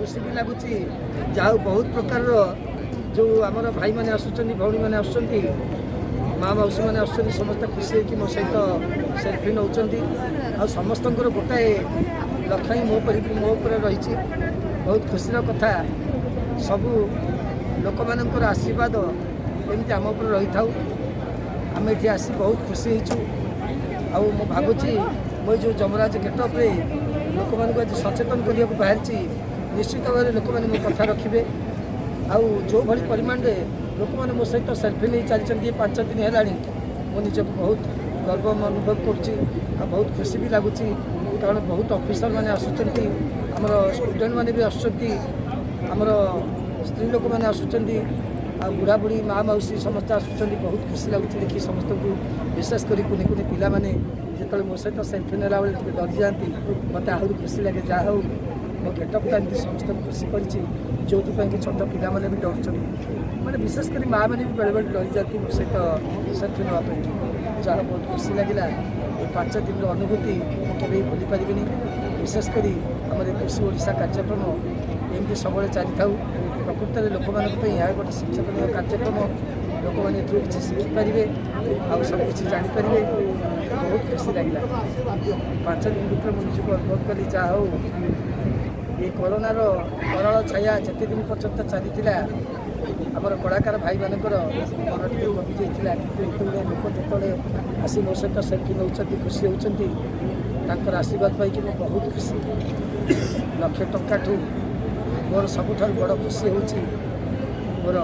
ଖୁସି ବି ଲାଗୁଛି। ଯାହା ହଉ, ବହୁତ ପ୍ରକାରର ଯେଉଁ ଆମର ଭାଇମାନେ ଆସୁଛନ୍ତି, ଭଉଣୀମାନେ ଆସୁଛନ୍ତି, ମା ମାଉସୀମାନେ ଆସୁଛନ୍ତି, ସମସ୍ତେ ଖୁସି ହେଇକି ମୋ ସହିତ ସେଲ୍ଫି ନେଉଛନ୍ତି। ଆଉ ସମସ୍ତଙ୍କର ଗୋଟାଏ ଲକ୍ଷ୍ୟ ହିଁ ମୋ ପରି ମୋ ଉପରେ ରହିଛି। ବହୁତ ଖୁସିର କଥା। ସବୁ ଲୋକମାନଙ୍କର ଆଶୀର୍ବାଦ ଏମିତି ଆମ ଉପରେ ରହିଥାଉ। ଆମେ ଏଠି ଆସି ବହୁତ ଖୁସି ହେଇଛୁ। ଆଉ ମୁଁ ଭାବୁଛି, ମୁଁ ଏ ଯେଉଁ ଯମରାଜ ଗେଟଅପ୍ରେ ଲୋକମାନଙ୍କୁ ଆଜି ସଚେତନ କରିବାକୁ ବାହାରିଛି, ନିଶ୍ଚିତ ଭାବରେ ଲୋକମାନେ ମୋ କଥା ରଖିବେ। ଆଉ ଯେଉଁଭଳି ପରିମାଣରେ ଲୋକମାନେ ମୋ ସହିତ ସେଲ୍ଫି ନେଇ ଚାଲିଛନ୍ତି 5 ଦିନ ହେଲାଣି, ମୁଁ ନିଜକୁ ବହୁତ ଗର୍ବ ଅନୁଭବ କରୁଛି ଆଉ ବହୁତ ଖୁସି ବି ଲାଗୁଛି। କାରଣ ବହୁତ ଅଫିସର ମାନେ ଆସୁଛନ୍ତି, ଆମର ଷ୍ଟୁଡେଣ୍ଟ ମାନେ ବି ଆସୁଛନ୍ତି, ଆମର ସ୍ତ୍ରୀ ଲୋକମାନେ ଆସୁଛନ୍ତି ଆଉ ବୁଢ଼ାବୁଢ଼ୀ, ମା ମାଉସୀ ସମସ୍ତେ ଆସୁଛନ୍ତି। ବହୁତ ଖୁସି ଲାଗୁଛି ଦେଖି ସମସ୍ତଙ୍କୁ। ବିଶେଷ କରି କୁନି କୁନି ପିଲାମାନେ ଯେତେବେଳେ ମୋ ସହିତ ସେଲ୍ଫି ନେଲାବେଳେ ଟିକେ ଡରିଯାଆନ୍ତି, ମୋତେ ଆହୁରି ଖୁସି ଲାଗେ। ଯାହା ହଉ, ମୋ ଗେଟଅପ୍ଟା ଏମିତି ସମସ୍ତଙ୍କୁ ଖୁସି କରିଛି, ଯେଉଁଥିପାଇଁ କି ଛୋଟ ପିଲାମାନେ ବି ଡରୁଛନ୍ତି। ମାନେ ବିଶେଷ କରି ମାଆ ମାନେ ବି ବେଳେବେଳେ ଡରିଯାଆନ୍ତି ମୋ ସହିତ ସେଲ୍ଫି ନେବା ପାଇଁ। ଯାହା ବହୁତ ଖୁସି ଲାଗିଲା। ଏ 5 ଦିନର ଅନୁଭୂତି ମୁଁ କେବେ ବି ଭୁଲି ପାରିବିନି। ବିଶେଷ କରି ଆମର ଏ ଖୁସି ଓଡ଼ିଶା କାର୍ଯ୍ୟକ୍ରମ ଏମିତି ସବୁବେଳେ ଚାଲିଥାଉ। ପ୍ରକୃତରେ ଲୋକମାନଙ୍କ ପାଇଁ ଏହା ଗୋଟେ ଶିକ୍ଷଣୀୟ କାର୍ଯ୍ୟକ୍ରମ। ଲୋକମାନେ ଏଥିରୁ କିଛି ଶିଖିପାରିବେ ଆଉ ସବୁ କିଛି ଜାଣିପାରିବେ। ବହୁତ ଖୁସି ଲାଗିଲା। 5 ଦିନ ଭିତରେ ମୁଁ ନିଜକୁ ଅନୁଭବ କଲି, ଯାହା ହଉ, ଏ କରୋନାର କରାଳ ଛାୟା ଯେତେ ଦିନ ପର୍ଯ୍ୟନ୍ତ ଚାଲିଥିଲା, ଆମର କଳାକାର ଭାଇମାନଙ୍କର ମନ ଟିକେ ଦବି ଯାଇଥିଲା। କିନ୍ତୁ ଏତେ ଗୁଡ଼ିଏ ଲୋକ ଯେତେବେଳେ ଆସି ମୋ ସହିତ ସେଲ୍ଫି ନେଉଛନ୍ତି, ଖୁସି ହେଉଛନ୍ତି, ତାଙ୍କର ଆଶୀର୍ବାଦ ପାଇକି ମୁଁ ବହୁତ ଖୁସି। ଲକ୍ଷେ ଟଙ୍କାଠୁ ମୋର ସବୁଠାରୁ ବଡ଼ ଖୁସି ହେଉଛି ମୋର